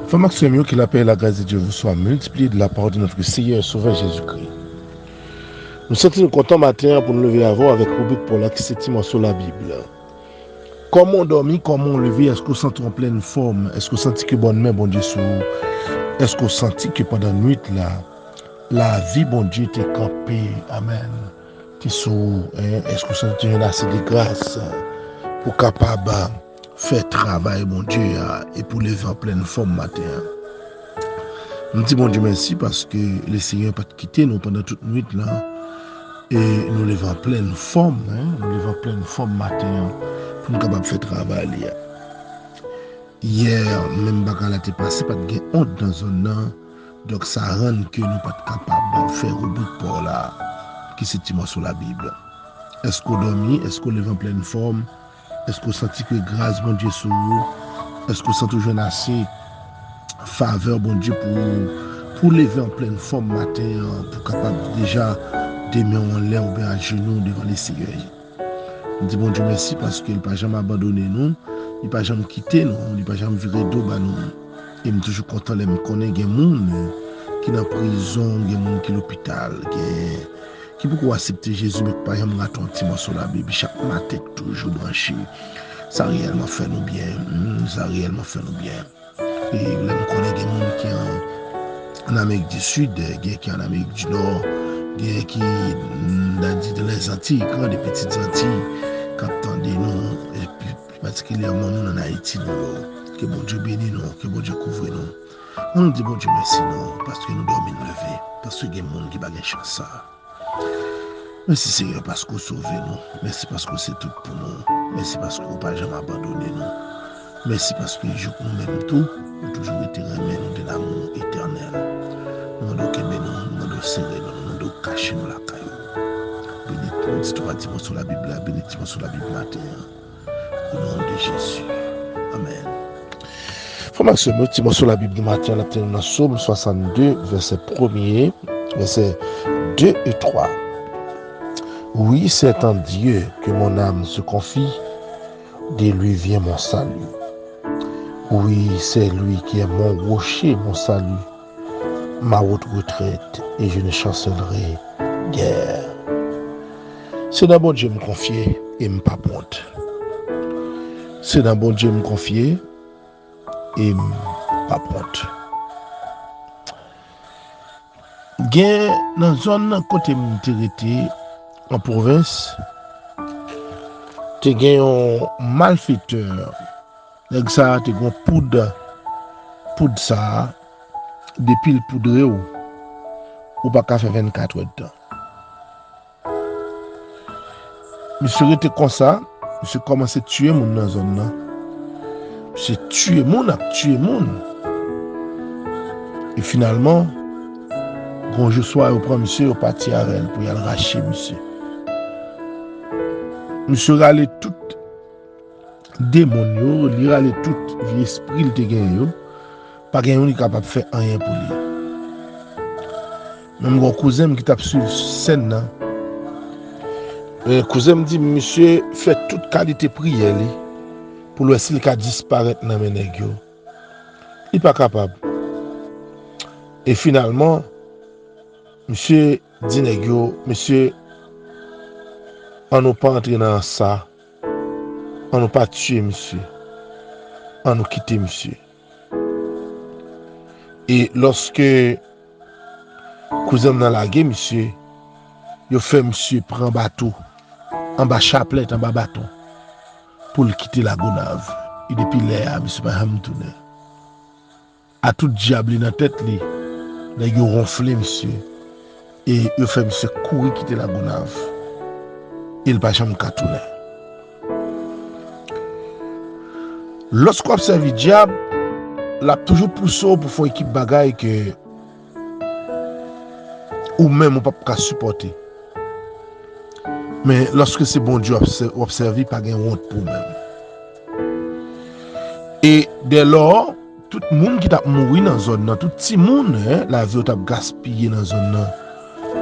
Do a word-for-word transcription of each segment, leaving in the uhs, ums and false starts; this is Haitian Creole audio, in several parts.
Frè m ak sè m yo, que la paix et la grâce de Dieu vous soient multipliées de la part de notre Seigneur et Sauveur Jésus-Christ. Nou santi nou kontan maten an pou nou leve avè w avèk ribrik pa w la ki se Ti Mòso Labib. Kòman w dòmi, kòman w leve, èske w santi w an plèn fòm, èske w santi ke bòn men Bondye sou ou, èske w santi ke pandan nwit la, lavi Bondye te kanpe, amèn, te sou ou, en, èske w santi w te jwenn ase de gras pou w kapab fè travay Bondye a e pou w leve an plèn fòm maten an? M di Bondye mèsi paske Lesenyè pa t kite nou pandan tout nwit lan. E nou leve an plèn fòm, en, nou leve an plèn fòm maten an pou nou kapab fè travay li a. Yè, menm bagay la te pase, pa t gen ont nan zòn nan. Donk, sa rann ke nou pa t kapab fè ribrik pa w la, ki se Ti Mòso Labib. Èske w dòmi? Èske w leve an plèn fòm? Èske w santi ke gras Bondye sou ou? Èske w santi w jwenn ase favè Bondye pou, pou w leve an plèn fòm maten an, pou w kapab deja demen w anlè oubyen ajenou devan Lesenyè? M di Bondye mèsi paske l pa janm abandone nou, li pa janm kite nou, li pa janm vire do ba nou. E m toujou kontan lè m konnen gen moun ki nan prizon, gen moun ki lopital, gen ki poko aksepte Jezi, men ki pa janm rate yon ti mòso Labib. Chak maten, toujou branche. Sa reyèlman fè nou byen. Hmm, sa reyèlman fè nou byen. E lè m konnen gen moun ki an, an Amerik di Sid, gen ki an Amerik di Nò, gen ki, m ta di, dans les Antilles, grandes et petites Antilles, k ap tande nou, epi pi patikilyèman moun an Ayiti nou yo. Ke Bondye beni nou, ke Bondye kouvri nou. Ann di Bondye mèsi non, paske nou dòmi n leve, paske gen moun ki pa gen chans sa a. Mèsi Senyè paske w sove nou. Mèsi paske w se tout pou nou. Mèsi paske w pa janm abandone nou. Mèsi paske jouk nou menm tou, ou toujou rete renmen nou de l'amour éternel. Nou mande w kenbe nou, nou mande w sere nou, nou mande w kache nou lakay ou. Beni tout, tout pati mòso Labib la, beni ti mòso Labib maten an. Au nom de Jésus. Amen. Frè m ak sè m yo, ti mòso Labib nou maten an, l ap tande nou nan Sòm swasannde, vèsè premye, vèsè de e twa. Oui, c'est en Dieu que mon âme se confie, de lui vient mon salut. Oui, c'est lui qui est mon rocher, mon salut, ma haute retraite, et je ne chancellerai guère. Se nan Bondye m konfye e m p ap wont. Se nan Bondye m konfye e m p ap wont. Gen nan zòn nan kote m te rete, an pwovens, te gen yon malfetè. Nèg sa a te gen yon poud, poud sa a, depi l poudre w, ou pa ka fè vennkat èdtan. Misye rete konsa, misye kòmanse tiye moun nan zòn nan. Misye tiye moun, ap tiye moun. E finalman, gon jou swa yo pran misye, yo pati avè l pou y al rache misye. Misye rale tout demon yo, li rale tout vye espri l te genyen yo. Pa gen youn ki kapab fè anyen pou li. Menm gon kouzen m ki t ap swiv sèn nan. E, kouzen m di m, misye fè tout kalite priyè li pou l wè si l ka disparèt nan men nèg yo. Li pa kapab. E finalman, misye di nèg yo, mesye, ann nou pa antre nan sa, ann nou pa tiye misye, ann nou kite misye. E lòske kouzen m nan lage misye, yo fè misye pran bato, anba chaplèt, anba baton, pou l kite Lagonav. E depi lè a, misye pa janm tounen. A tout dyab li nan tèt li, nèg yo wonfle misye, e yo fè misye kouri kite Lagonav. E l pa janm ka tounen. Lòske w ap sèvi dyab, l ap toujou pouse w pou fè yon ekip bagay ke ou menm ou p ap ka sipòte. Men lòske se Bondye w ap sè-, w ap sèvi, pa gen wont pou ou menm. E dèlò, Tout moun ki t ap mouri nan zòn nan, tout timoun, en, lavi yo t ap gaspiye nan zòn nan.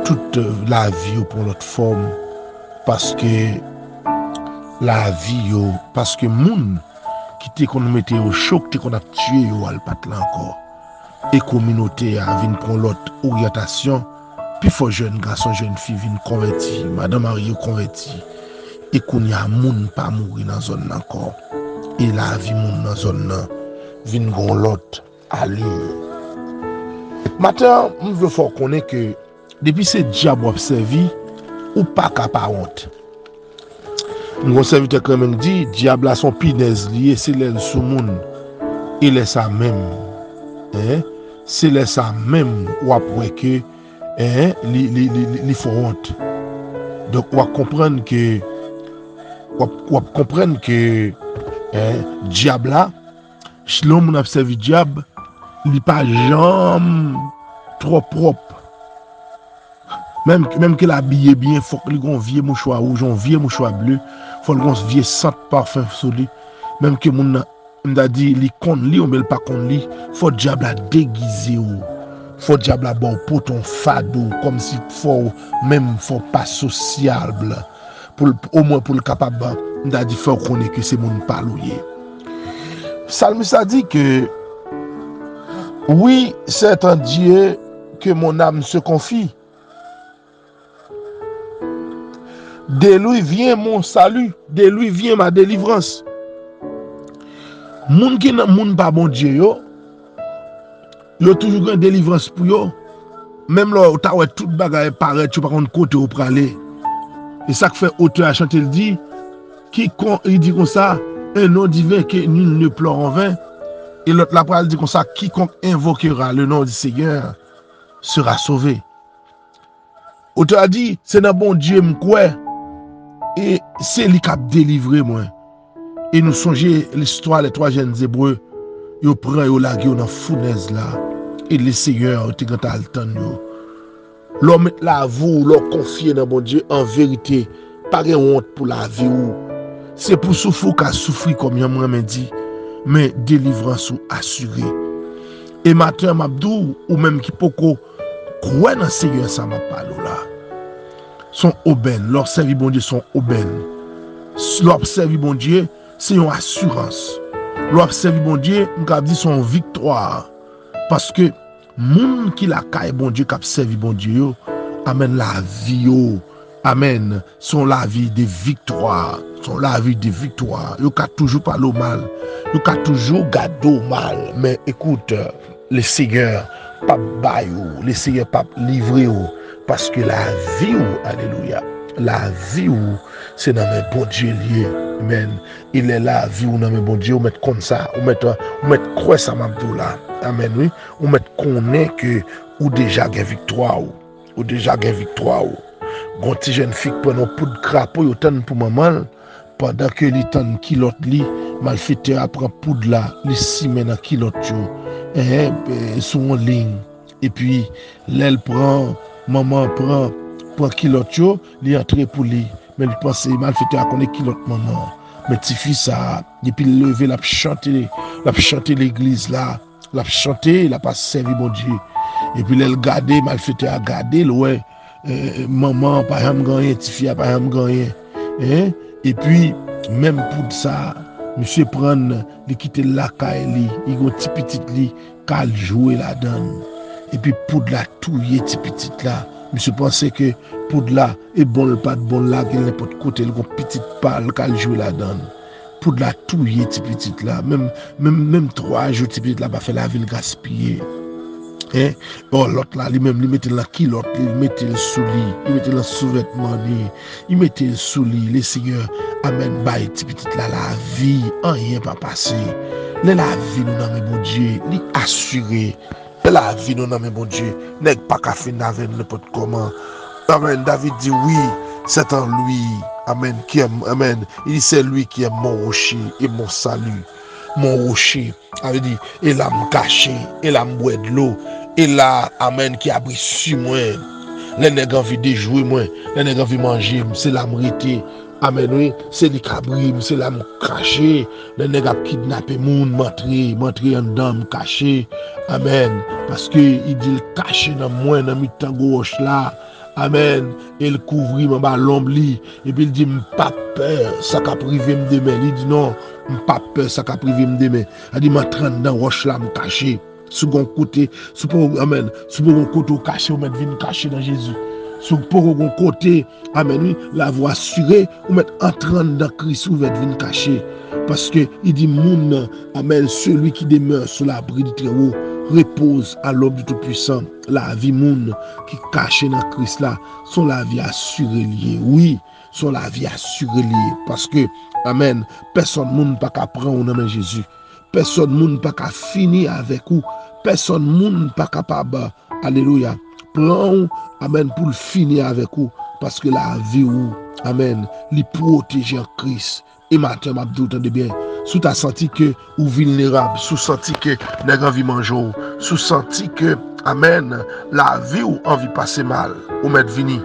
Tout, eh, lavi yo pran lòt fòm. Paske lavi yo, paske moun ki te konn mete yo cho, ki te konn ap tiye yo a, l pa t la ankò. E kominote a vin pran lòt oryantasyon. Pifò jèn gason, jèn fi vin konvèti, madan marye yo konvèti. E kounye a, moun pa mouri nan zòn nan ankò. E lavi moun nan zòn nan vin gon lòt alil. Maten an, m vle fè w konnen ke depi se dyab w ap sèvi, ou pa ka pa wont. M gon sèvitè Kremen k di, dyab la se yon pinèz li ye, se lè l sou moun. E lè sa menm, en, se lè sa menm w ap wè ke, en, li, li, li, li, li fè w wont. Donk, w ap konprann ke, w ap, w ap konprann ke, en, dyab la, ch-, lè yon moun ap sèvi dyab, li pa janm twò pwòp. Menm, menm ke l abiye byen, fòk li gon vye mouchwa wouj, yon vye mouchwa ble, fò l gon vye sant pafen sou li. Menm ke moun nan, m ta di, li konn li oubyen l pa konn li, fò dyab la degize w. Fò dyab la ba w pote yon fado, kòmsi fò w menm fò w pa sosyab. Pou l, omwen pou l kapab, m ta di, fè w konnen ke se moun pa l ou ye. Salmis la di ke, oui, c'est en Dieu que mon âme se confie. De lui vient mon salut, de lui vient ma délivrance. Moun ki nan, moun pa Bondye yo, yo toujou gen delivrans pou yo. Menm lè w ta wè tout bagay parèt, yo pa konn kote yo prale. E sa k fè otè a chante, l di, quiconque, li di konsa, un nom divin que nul ne pleure en vain. E lòt la pral di konsa, quiconque invoquera le nom du Seigneur sera sauvé. Otè a di, se nan Bondye m kwè, e se li k ap delivre mwen. E nou sonje listwa les trois jeunes Hébreux, yo pran yo lage yo nan founèz la, e Lesenyè te gentan al tann yo. Lè w met lavi w, lè w konfye nan Bondye, an verite, pa gen wont pou lavi w. Se pou soufri w ka soufri kòm yon mwen men di, men delivrans ou asire. E maten an, m ap di w, ou menm ki poko kwè nan Senyè sa m ap pale w la. Se yon obèn. Lè w ap sèvi Bondye, se yon obèn. Lè w ap sèvi Bondye, se yon asirans. Lè w ap sèvi Bondye, m ka di se yon viktwa. Paske moun ki lakay Bondye, k ap sèvi Bondye yo, amèn, lavi yo, amèn, se yon lavi de viktwa. Se yon lavi de viktwa. Yo ka toujou pale w mal. Yo ka toujou gade w mal. Men ekout, Lesenyè p ap bay ou, Lesenyè p ap livre ou, paske lavi w, alelouya, lavi w, se nan men Bondye l ye. Amèn. E lè lavi w nan men Bondye, ou mèt konn sa, ou mèt, ou mèt kwè sa m ap di w la. Amèn, wi. Ou mèt konnen ke ou deja gen viktwa w. Ou deja gen viktwa w. Gon ti jèn fi k pran yon poud krapo, yo tann pou manman l, pandan ke li tann kilòt li, malfetè a pran poud la, li simen nan kilòt yo, enhen, eh, sou yon liy. Epi, lè l pran, manman an pran, pran kilòt yo, li antre pou li. Men li panse malfetè a konnen kilòt manman an. Men tifi sa a, depi l leve, l ap chante, l ap chante legliz la, l ap chante, l ap sèvi Bondye. Epi lè l gade, malfetè a gade, l wè, eh, manman an pa janm gen anyen, tifi a pa janm gen anyen. Hein? Epi, menm poud sa a, misye pran l, li kite l lakay li, li gon ti pitit li, k al jwe ladan l. Epi poud la touye ti pitit la. Misye panse ke poud la, e bon l pa t bon, l lage l nenpòt kote, l gon pitit pa l k al jwe ladan l. Poud la touye ti pitit la. Menm, menm, menm twa jou, ti pitit la pa fè, lavi l gaspiye. Hein? Ò, lòt la, li menm, li mete l nan kilòt li, li mete l sou li, li mete l nan souvètman li, li mete l sou li. Lesenyè, amèn, bay ti pitit la lavi, anyen pa pase. Lè lavi nou nan men Bondye, li asire. Lè lavi nou nan men Bondye, nèg pa ka fin avè n nenpòt kòman. Amèn. David di, oui, c'est en lui. Amèn. Qui est, amèn. Il dit, c'est lui qui est mon rocher et mon salut. Mon rocher. Sa vle di, e la m kache, e la m bwè dlo, e la, amèn, ki abri si mwen. Lè nèg anvi dejwe mwen, lè nèg anvi manje m, se la m rete. Amèn, wi. Se li k abri m, se la m kache. Lè nèg ap kidnape moun, m antre, m antre anndan, m kache. Amèn. Paske li di l kache nan mwen, nan mitan gwo wòch la. Amèn. E l kouvri m anba lonb li. Epi l di, "M p ap pè sa k ap rive m demen." Li di, "Non, m p ap pè sa k ap rive m demen." Sa di, "M antre anndan wòch la, m kache." Si w gon kote, si w poko, amèn, si w poko gon kote w kache, ou mèt vin kache nan Jezi. Si w poko gon kote, amèn, wi, la vie w asire, ou mèt antre anndan Kris, ou mèt vin kache. Paske li di, "Moun nan, amèn, celui qui demeure sous l'abri du Très-Haut repose à l'ombre du Tout-Puissant." Lavi moun ki kache nan Kris la, se yon lavi asire li ye. Wi, se yon lavi asire li ye. Paske, amèn, pèsonn moun pa ka pran ou nan men Jezi. Pèsonn moun pa ka fini avèk ou. Pèsonn moun pa kapab, alelouya, pran ou, amèn, pou l fini avèk ou. Paske lavi ou, amèn, li pwoteje an Kris. E maten, m ap di w, tande byen, si w ta santi ke ou vilnerab, si w santi ke nèg anvi manje w, si w santi ke, amèn, lavi w anvi pase mal, ou mèt vini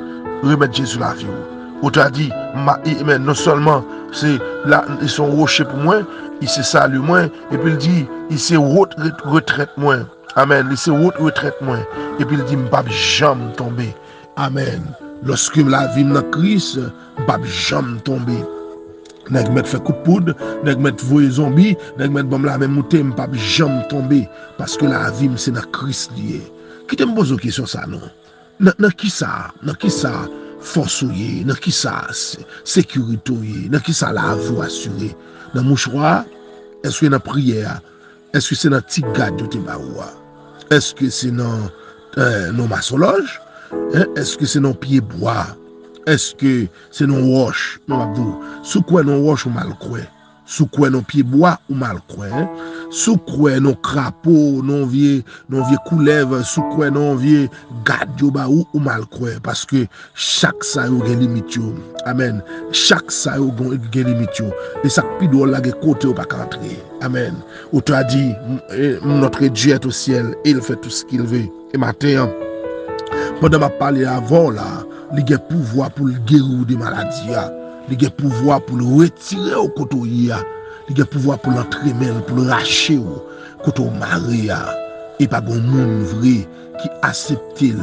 remèt Jezi lavi w. Ou ta di, ma, e, men non sèlman se la, li se yon woche pou mwen, li se sali mwen, epi l di, li se wot ret-, retrèt mwen. Amèn. Li se wot retrèt mwen. Epi l di, "M p ap janm tonbe." Amèn. Lòske lavi m nan Kris, m p ap janm tonbe. Nèg mèt fè kout poud, nèg mèt voye zonbi, nèg mèt ban m lame moute, m p ap janm tonbe. Paske lavi m se nan Kris li ye. Kite m poze w kesyon sa non. Nan, nan kisa, nan kisa fòs ou ye? Nan kisa se-, sekirite w ye? Nan kisa lavi w asire? Nan mouchwa a? Èske nan priyè a? Èske se nan ti gad yo te ba ou a? Èske se nan, eh, nan masolòj? Hein? Èske se nan pye bwa? Èske se nan wòch? Men m ap di w, si w kwè nan wòch, ou mal kwè. Si w kwè nan pye bwa, ou mal kwè, hein? Si w kwè nan krapo, nan vye, nan vye koulèv, si w kwè nan vye gad yo ba ou, ou mal kwè. Paske chak sa yo gen limit yo. Amèn. Chak sa yo gen, gen limit yo. E sa k pi dwòl la, gen kote yo pa ka antre. Amèn. Ou ta di, m-, e, notre Dieu est au ciel et il fait tout ce qu'il veut. E maten an, pandan m ap pale avè w la, li gen pouvwa pou l geri w de maladi a. Li gen pouvwa pou l retire w kote w ye a. Li gen pouvwa pou l antre men l, pou l rache w kote w mare a. E pa gen moun vre ki asepte l,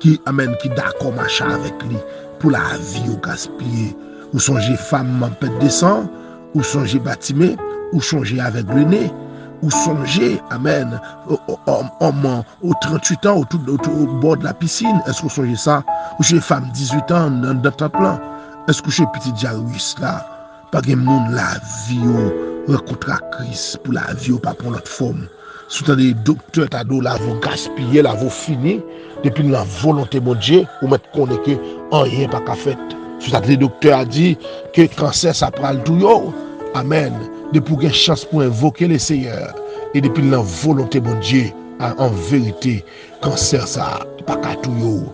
ki, amèn, ki dakò mache avèk li pou lavi yo gaspiye. Ou sonje fanm pèt de san, ou sonje Batime, ou sonje aveglene, ou sonje, amèn, o, o, òm, òm, o tranntuit an, o tout, o tout, o bò de la piscine, èske w sonje sa? Ou sonje fanm dizuit an anndan tant lan? Èske w sonje pitit Jairus la? Pa gen moun lavi yo rankontre ak Kris pou lavi yo pa pran lòt fòm. Si w tande doktè ta di w lavi w gaspiye, lavi w fini, depi l nan volonte Bondye, ou mèt konnen ke anyen pa ka fèt. Si w tande doktè a di ke kansè sa pral touye w, amèn. Depi w gen chans pou envoke Leseyè, e depi l nan volonte Bondye, a, an verite, kansè sa a pa ka touye w.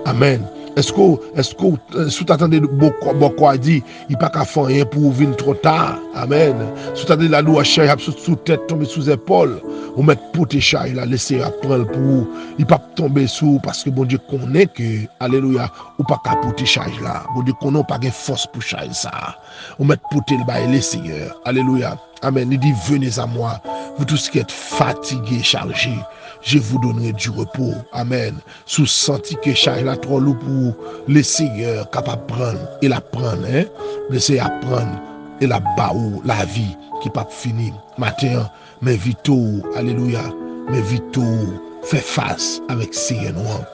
Amèn. Èske w, èske w, si w ta tande bòkò, bòkò a di, li pa ka fè anyen pou ou vin twò ta. Amèn. Si w tande ladoulè chaj ap sot sou tèt, tonbe sou zèpòl, ou mèt pote chaj la, Leseyè ap pran l pou ou. Li p ap tonbe sou ou paske Bondye konnen ke, alelouya, ou pa ka pote chaj la. Bondye konnen ou pa gen fòs pou chaj sa a. Ou mèt pote l bay Leseyè. Alelouya. Amèn. Li di, "Venez à moi, vous tous qui êtes fatigués, chargés, je vous donnerai du repos." Amèn. Si w santi ke chaj la twò lou pou ou, Leseyè kapab pran l, e l ap pran l, hein? Leseyè ap pran l, e l ap ba ou lavi ki p ap fini. Maten an, m envite w, alelouya, m envite w fè fas avèk Seyè nou an.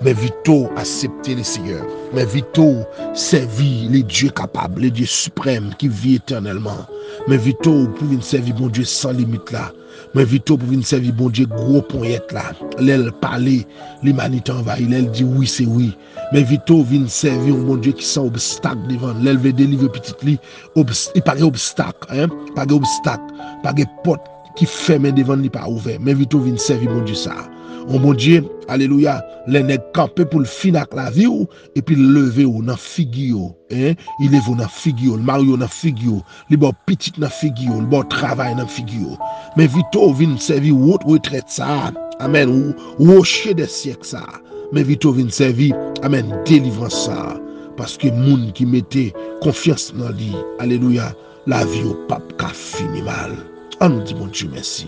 M envite w aksepte Leseyè. M envite w sèvi le Dieu capable, le Dieu suprême qui vit éternellement. M envite w pou vin sèvi Bondye san limit la. M envite w pou vin sèvi Bondye gwo ponyèt la. Lè l pale, limanite anvayi. Lè l di wi, se wi. M envite w vin sèvi yon Bondye ki san obstak devan l. Lè l vle delivre pitit li, obs-, li pa gen obstak, hein? Pa gen obstak. Pa gen pòt ki fèmen devan l, li pa ouvè. M envite w vin sèvi Bondye sa a. Yon Bondye, alelouya, lè nèg kanpe pou l fin ak lavi w, epi l leve w nan figi yo, hein? Li leve w nan figi yo, l mare yo nan figi yo, li ba w pitit nan figi yo, li ba w travay nan figi yo. M envite w vin sèvi wot retrèt sa a. Amèn. Wo-, woche dè syèk sa a. M envite w vin sèvi, amèn, delivrans sa a. Paske moun ki mete konfyans nan li, alelouya, lavi yo p ap ka fini mal. An nou di Bondye mèsi.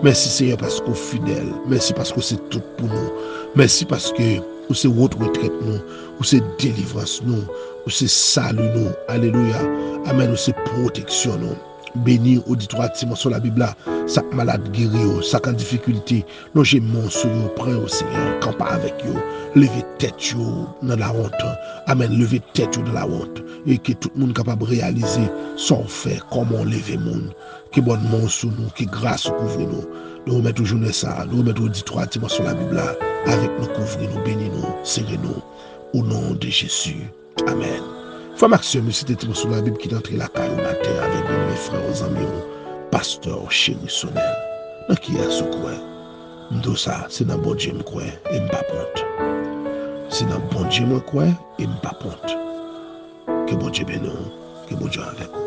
Mèsi, Seyè, paske w fidèl. Mèsi paske w se tout pou nou. Mèsi paske ou se wòt retrèt nou. Ou se delivrans nou. Ou se sali nou. Alelouya. Amèn. Ou se pwoteksyon nou. Beni oditwa Ti Mòso Labib la. Sa k malad, geri yo. Sa k an difikilte, lonje men w sou yo, pran yo, Seyè. Kanpe avèk yo. Leve tèt yo nan lawont. Amèn. Leve tèt yo nan lawont. E ke tout moun kapab reyalize sa w fè, kòman w leve moun. Ke bòn men w sou nou, ke gras ou kouvri nou. Nou remèt ou jounen sa a, nou remèt ou oditwa Ti Mòso Labib la, avèk nou, kouvri nou, beni nou, sere nou, o non de Jezi. Amèn. Frè m ak sè m yo, se te Ti Mòso Labib ki t antre lakay ou maten avèk byeneme frè w, zanmi w, pastè w, Cheri Sonèl. Nan kiyès ou kwè? M di w sa, se nan Bondye m kwè e m p ap wont. Se nan Bondye mwen kwè e m p ap wont. Ke Bondye beni w, ke Bondye avèk ou.